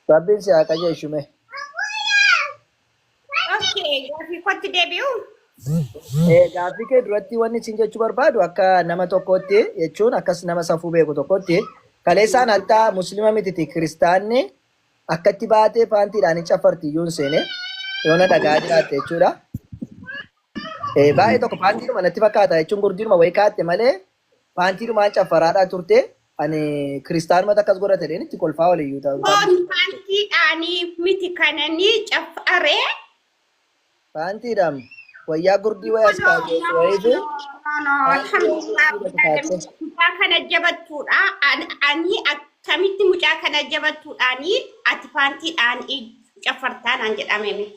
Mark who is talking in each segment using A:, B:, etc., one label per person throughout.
A: Rabbiin si haa qajeelchu mee.
B: Okay, gaaffii kootti deebi'u.
A: Gaaffii kee duratti wanni isin jechuu barbaadu akka nama tokkootti jechuun akkas nama safuu beeku tokkotti kaleessaan hattaa muslima mititi kiristaanni akkatti baatee paantiidhaan hin caffarti iyyuu hin seene yoo na dhagaa jiraatte jechuudha. Baay'ee tokko paantiidhuma natti fakkaata jechuun gurdiidhuma wayii kaatte malee paantiidhumaan caffaraadhaa turte ani kiristaanumatti akkas godhate jedheen itti kolfaa waliyyuu ta'u.
B: Koon paantiidhaanii miti kananii caffaree.
A: Paantiidhaan wayyaa gurdii wayii as kaa'ate wayii fi
B: Alhamdulillah, mucaa kana jabattuudha. Ani akkamitti mucaa kana jabattuudhaanii ati paantiidhaan caffartaa naan jedhameme.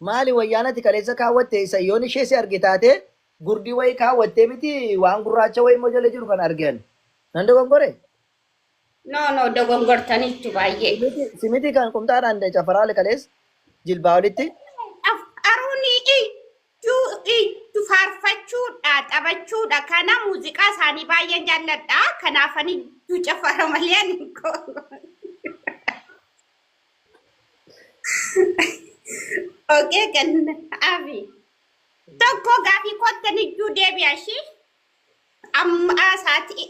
A: Maali wayyaan ati kaleessa kaawwatte isa yoon ishee si arge taate gurdii wayii kaawwattee miti waan gurraacha wayii immoo jala jiru kan arge ani. Nan dogongore?
B: No, no, dogongortaniittu baay'ee.
A: Si miti kan qumxaadhaan cafaraa ole kaleessa jilbaa olitti.
B: Aruun iyyuu iyyuu faarfachuudha, taphachuudha. Kana muuziqaa isaanii baay'een jaalladha. Kanaaf ani iyyuu cafara malee ani hin Okay, kan afi. Tokko gaafii kottan iyyuu deebi'a ishii. Amma sa'aatii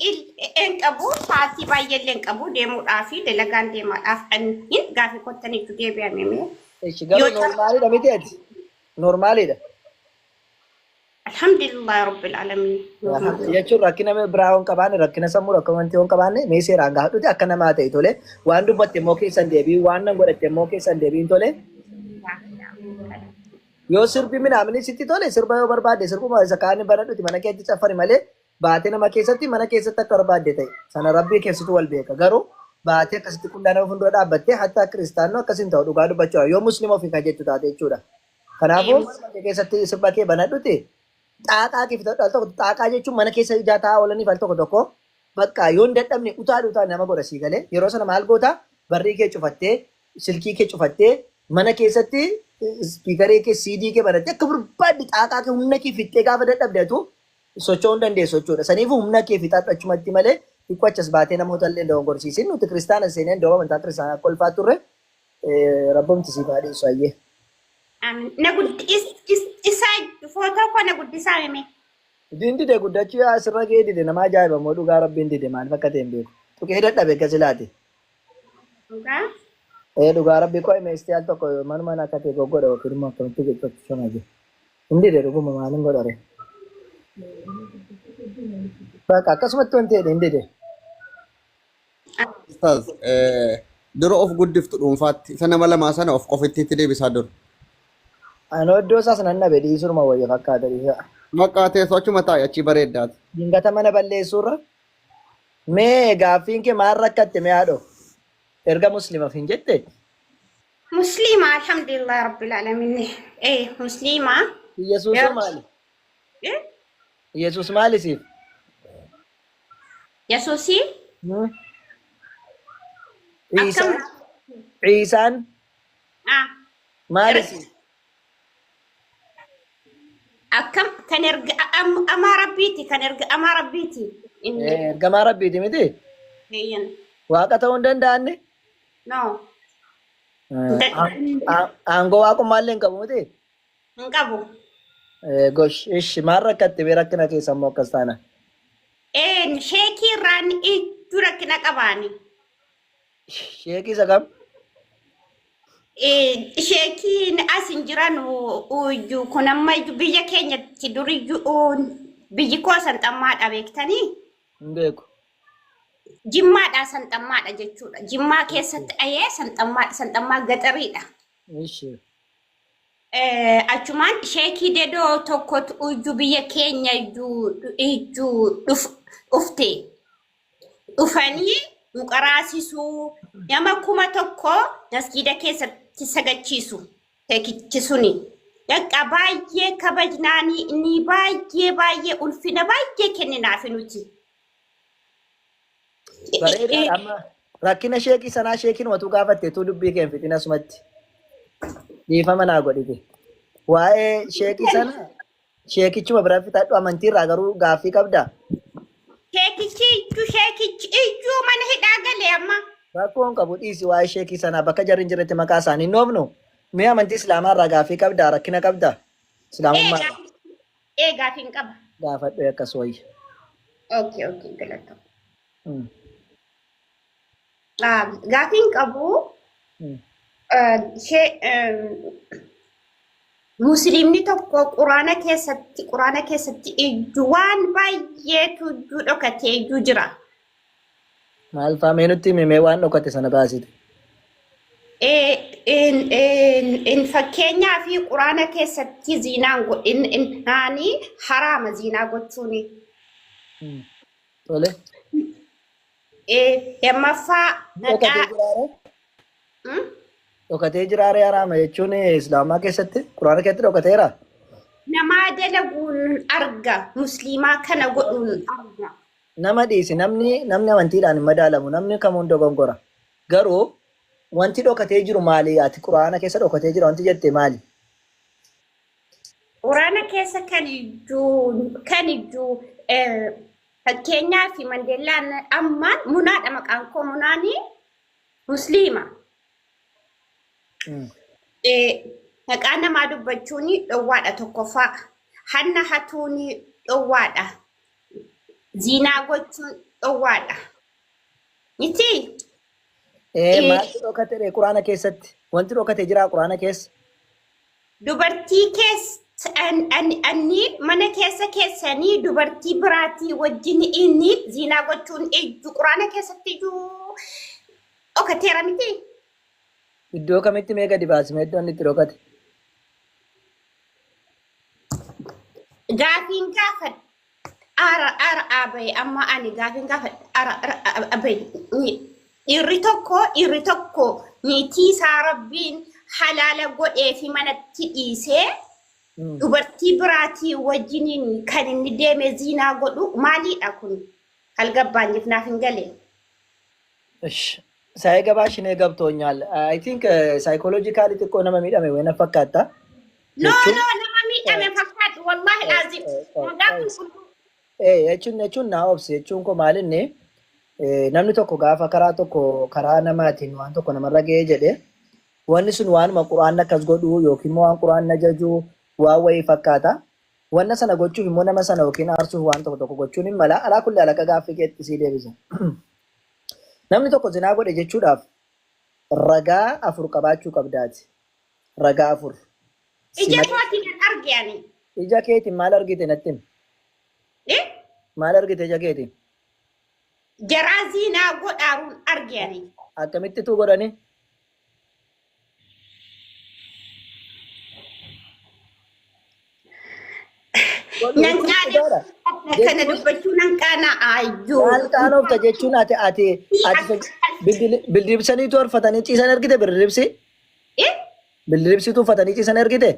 B: hin qabu, sa'aatii baay'ee illee hin qabu deemuudhaa fi dalagaan deemaadhaaf kan hin gaafii kottan iyyuu deebi'ame mee.
A: Ishi garuu noormaaliidha miti ati? Noormaaliidha.
B: Alhamdulillah Rabbil Alamin.
A: Jechuun rakkina biraa yoo hin qabaanne, rakkina sammuu, rakkina amantii yoo hin qabaanne, mee seeraan gaafadhuti akka namaa ta'e tole. Waan dubbatte immoo keessan deebiin, waan nan godhatte immoo keessan deebiin tole. Yoo sirbi minaamini sitti tole sirba yoo barbaadde sirbuma isa kaan banadhuti mana keetti caffari malee baatee nama keessatti mana keessatti akka barbaadde ta'e sana rabbii keessitu wal beeka garuu baatee akkasitti qullaa nama fuuldura dhaabbattee hattaa kiristaannoo akkas hin ta'u dhugaa dubbachuudha yoo muslima ofii kan jettu taate jechuudha. Kanaafuu mana kee keessatti sirba kee banadhuti xaaqaa kee fitadhu al tokko xaaqaa jechuun mana keessa ijaa taa'aa oolaniif al tokko tokko bakka yoo hin dadhabne utaa utaa nama godha sii galee yeroo sana maal goota barrii kee cufattee silkii kee cufattee mana keessatti ispiikarii kee CD kee banattee akka barbaadde xaaqaa kee humna kee fixxee gaafa dadhabde atu socho'uu hin dandeessu jechuudha. Saniifuu humna kee fixadhu achumatti malee xiqqoo achas baatee namoota illee hin dogongorsiisin. Nuti kiristaana hin seenee iddoo amantaa kiristaanaa akka ulfaa turre rabbumti siif haa dhiisu ayyee.
B: Amiin. Na guddi is is isaa footoo koo na guddisaa mime.
A: Diin dide guddachuu yaa asirra ga'ee dide nama ajaa'iba immoo dhugaa rabbiin dide maaliif akka ta'e hin beeku. Tuqee dadhabe akka silaati.
B: Dhugaa.
A: Ee dhugaa rabbi qoy meestii al tokko manumaan akka ta'e goggodha yookiin immoo akkamitti gochuu sana jiru. Hin dide dhuguma maalin godhare. Bakka akkasumatti wanti jedhe hin dide.
C: Ustaaz, dura of guddiftu dhuunfaatti isa nama lamaa sana of qofittiitti deebisaa dur.
A: Anoo iddoo isaas nan dhabe dhiisuruma wayya fakkaata dhiisa.
C: Maqaa teessoo achuma taa'i achii bareeddaati.
A: Dingata mana balleessuurra Mee gaaffiin kee maal rakkatte mee haadho? Erga muslimaf hin jette?
B: Muslima alhamdulillah rabbil alamin. Eh muslima.
A: Iyyasuusoo maali?
B: Eh
A: Iyyasuus maali siif?
B: Yesuusi
A: Ciisaan
B: akkam
A: Ciisaan
B: ah
A: maali siif?
B: Akkam kan erga amaa rabbiiti kan erga amaa rabbiiti inni.
A: Ergamaa rabbiiti miti?
B: Eeyyan.
A: Waaqa ta'uu hin danda'anne?
B: No.
A: Aangoo waaqummaallee hin qabu miti?
B: Hin qabu.
A: Gosh ishi maal rakkatte bee rakkina keessa immoo akkas taana.
B: Sheekii irraan ijju rakkina qabaani.
A: Sheekii isa kam?
B: Sheekiin as hin jiran iyyuu kun amma iyyuu biyya keenyatti duriyyuu biyyi koo sanxammaadha beektanii?
A: Hin beeku.
B: Jimmaadha sanxammaadha jechuudha. Jimmaa keessatti ayee sanxammaadha sanxammaa gaxariidha.
A: Ishi.
B: Achumaan sheekii dedoo tokkotu iyyuu biyya keenya iyyuu iyyuu dhufte. Dhufanii nu qaraasisuu nama 1000 masgiida keessatti sagachiisu sheekichi suni. Dhaqa baay'ee kabajnaanii inni baay'ee baay'ee ulfina baay'ee kenninaafi nuti.
A: Bareedaadha amma rakkina sheekii sanaa sheekiin watuu gaafatte tuu dubbii kee hin fixin asumatti. Dhiifama naa godhite. Waa'ee sheekii sana Sheekichuma bira fixadhu amantii irraa garuu gaaffii qabdaa?
B: Sheekichi iyyuu sheekichi iyyuu mana hidhaa gale amma.
A: Rakkoon qabu, dhiisi waa'ee sheekii sanaa. Bakka jarri hin jirretti maqaa isaanii hin dhoofnu. Mee amantii Islaamaa irraa gaaffii qabdaa? Rakkina qabdaa? Islaamummaa irraa
B: Ee, gaaffii hin qaba.
A: Gaafadhu akkas wayya.
B: Okay, galatoo. Gaaffii hin qabu. Ishee Musliimni tokko quraana keessatti ijju waan baay'eetu ijjuu dhokatee ijjuu jira.
A: Maal fa'aa? Mee nutti himi, mee waan dhokate sana baasite.
B: In fakkeenyaa fi quraana keessatti ziinaan naanii haraama ziinaa gochuuni.
A: Tole.
B: Lammaffaa
A: Dhokatee
B: maqaa
A: jiraare? Dhokatee jiraare haraama jechuun Islaamaa keessatti, quraana keessatti dhokateera?
B: Namaa dalaguun arga, musliimaa kana godhuun arga.
A: Nama dhiisi, namni amantiidhaan hin madaalamu, namni kamuun dogongora. Garuu wanti dhokatee jiru maali? Ati quraana keessa dhokatee jira wanti jette maali?
B: Quraana keessa kan ijjuu fakkeenyaa fi Mandeellaan ammaan Munaadha, maqaan koo Munaanii, musliima. Maqaa namaa dubbachuun dhowwaadha tokkoffaa. Hanna hatuun dhowwaadha. Ziinaa gochuun dhowwaadha. Miti?
A: Maaltu dhokate quraana keessatti? Wanti dhokate jira quraana keessa?
B: Dubartii keessa anni mana keessa keessanii dubartii biraatii wajjin inni ziinaa gochuun ijju quraana keessatti iyyuu dhokateera miti?
A: Iddoo kamitti? Mee gadi baasime iddoo inni itti dhokate.
B: Gaafiin gaafadha. Ara ara abaye, amma ani gaafiin gaafadha. Ara ara abaye. Dhiirri tokko niitii isaa Rabbiin halaala godhee fi manatti dhiisee dubartii biraatii wajjiniin kan inni deeme ziinaa godhu maaliidha kun? Halgabbaanyiif naaf hin galee.
A: ሳይገባሽ እኔ ገብቶኛል። I think psychologically xiqqoo nama miidhame wayina fakkaata.
B: No,
A: Jechuun
B: no, nama miidhame fakkaatu, wallahi laazim. Maqaa qulqulluu.
A: Jechuun naa obsi, jechuun koo maalinni, namni tokko gaafa karaa tokko karaa namaatiin waan tokko namarra ga'ee jedhe, wanni sun waanuma quraanni akkas godhu yookiin immoo waan quraanni ajaju waan wayii fakkaata. Wanna sana gochuuf immoo nama sana yookiin aarsuuf waan tokko tokko gochuun hin mala. Alaa kulli alaqa gaaffii keetti sii deebisa. Namni tokko zinaa godhe jechuudhaaf ragaa afur qabaachuu qabdaati. Ragaa afur.
B: Ija kootiin kan arge ani.
A: Ija keetiin maal argite natti himi?
B: Eh?
A: Maal argite ija keetiin?
B: Jaraa ziinaa godhaaruun arge ani.
A: Akkamitti tu godhani?
B: Nan qaana, kana dubbachuu nan qaana ayyuu.
A: Maal qaanofta jechuun, ati bildibsaniitu uffatanii ciisan argite bildibsi?
B: Eh?
A: Bildibsitu uffatanii ciisan argite?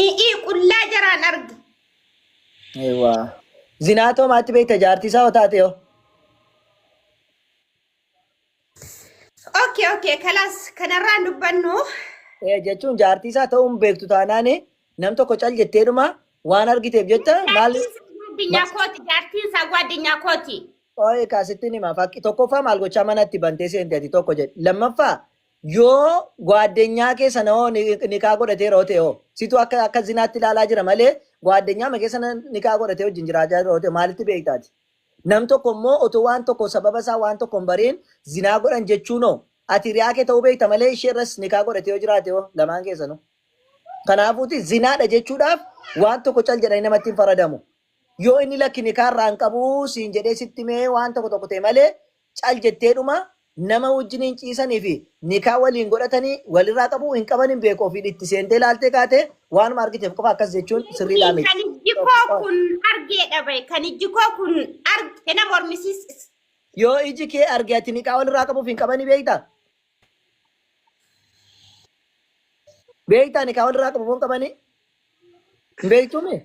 B: Hi'ii, qullaa jaraan arge.
A: Eewwa. Zinaatoo maatti beekta, jaartii isaa hoo taate hoo?
B: Okay, kalaas kanarraan dubbannu.
A: Jechuun jaartii isaa ta'uu hin beektu taanaan, nam tokko cal jetteedhuma waan argiteef jecha maal
B: Jaartiin isaa guddinyaa kooti, jaartiin isaa guddinyaa kooti.
A: Ooyee, kaasittiin hima. Fakkii tokkoffaa, maal gochaa manatti bantee seente ati tokko jedhe. Lammaffaa, yoo gwaaddenyaa kee sana hoo nikaa godhatee yeroo ta'e hoo, situ akka zinaatti ilaalaa jira malee gwaaddenyaa ma keessa nikaa godhatee wajjin jiraachaa yeroo ta'e maalitti beektaati? Nam tokko immoo otoo waan tokko sababa isaa waan tokko hin bariin zinaa godhan jechuun hoo, ati hiriyaa kee ta'uu beekta malee ishee irras nikaa godhatee yoo jiraate hoo, lamaan keessanuu. Kanaafuuti zinaadha jechuudhaaf waan tokko cal jedhanii namatti hin faradamu. Yoo inni lakki nikaa irraa hin qabu siin jedhee sitti mee waan tokko tokko ta'e malee, cal jetteedhuma nama wajjiniin ciisanii fi nikaa waliin godhatanii walirraa qabu hin qaban hin beeku, ofii itti seentee ilaaltee kaatee waanuma argiteef qofa akkas jechuun sirriidhaa miti.
B: Kan ijji koo kun argeedha bahe. Kan ijji koo kun arge nama mormisiis.
A: Yoo iji kee arge, ati nikaa walirraa qabuuf hin qabanii beektaa? Beektaa, nikaa walirraa qabu hin qabanii? Hin beektuumi?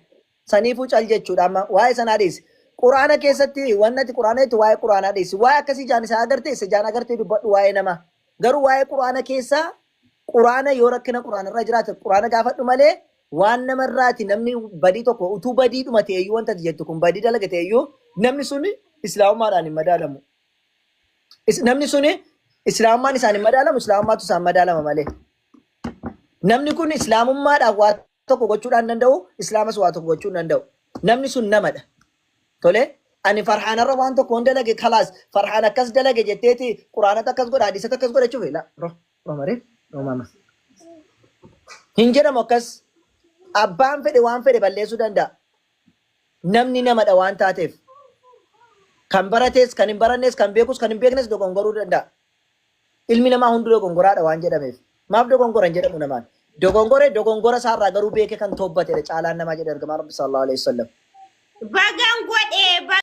A: Saniifuu cal jechuudha, amma waa'ee sanaa dhiisi. Quraana keessatti wanni ati quraana jettu, waa'ee quraanaa dhiisi. Waa'ee akkasii ijaan isaa agartee, isa ijaan agartee dubbadhu waa'ee namaa. Garuu waa'ee quraana keessaa, quraana yoo rakkina quraana irra jiraate quraana gaafadhu malee, waan namarraati namni badii tokko utuu badiidhuma ta'eyyuu, wanta ati jettu kun badii dalaga ta'eyyuu, namni sun islaamummaadhaan hin madaalamu. Namni suni islaamummaan isaan hin madaalamu, islaamummaatu isaan madaalama malee. Namni kun islaamummaadhaan waa tokko gochuudhaan danda'u, islaamas waa tokko gochuu hin danda'u. Namni sun namadha. Tole, ani Farhaanarra waan tokko hin dalage, kalaas Farhaan akkas dalage jetteeti quraanata akkas godha, hadiisata akkas godha jechuuf la ro ro maree ro mama. Hin jedhamu akkas. Abbaan fedhe waan fedhe balleessuu danda'a. Namni namadha waan taateef. Kan barates, kan hin barannes, kan beekus, kan hin beeknes dogongoruu danda'a. Ilmi namaa hunduu dogongoraadha waan jedhameef. Maaf dogongora hin jedhamu namaan. Dogongore dogongora isaarraa garuu beekee kan toobbatedha caalaan namaa jedhe ergamaan Rabbi sallallahu alaihi wasallam.
B: Bagan godhee.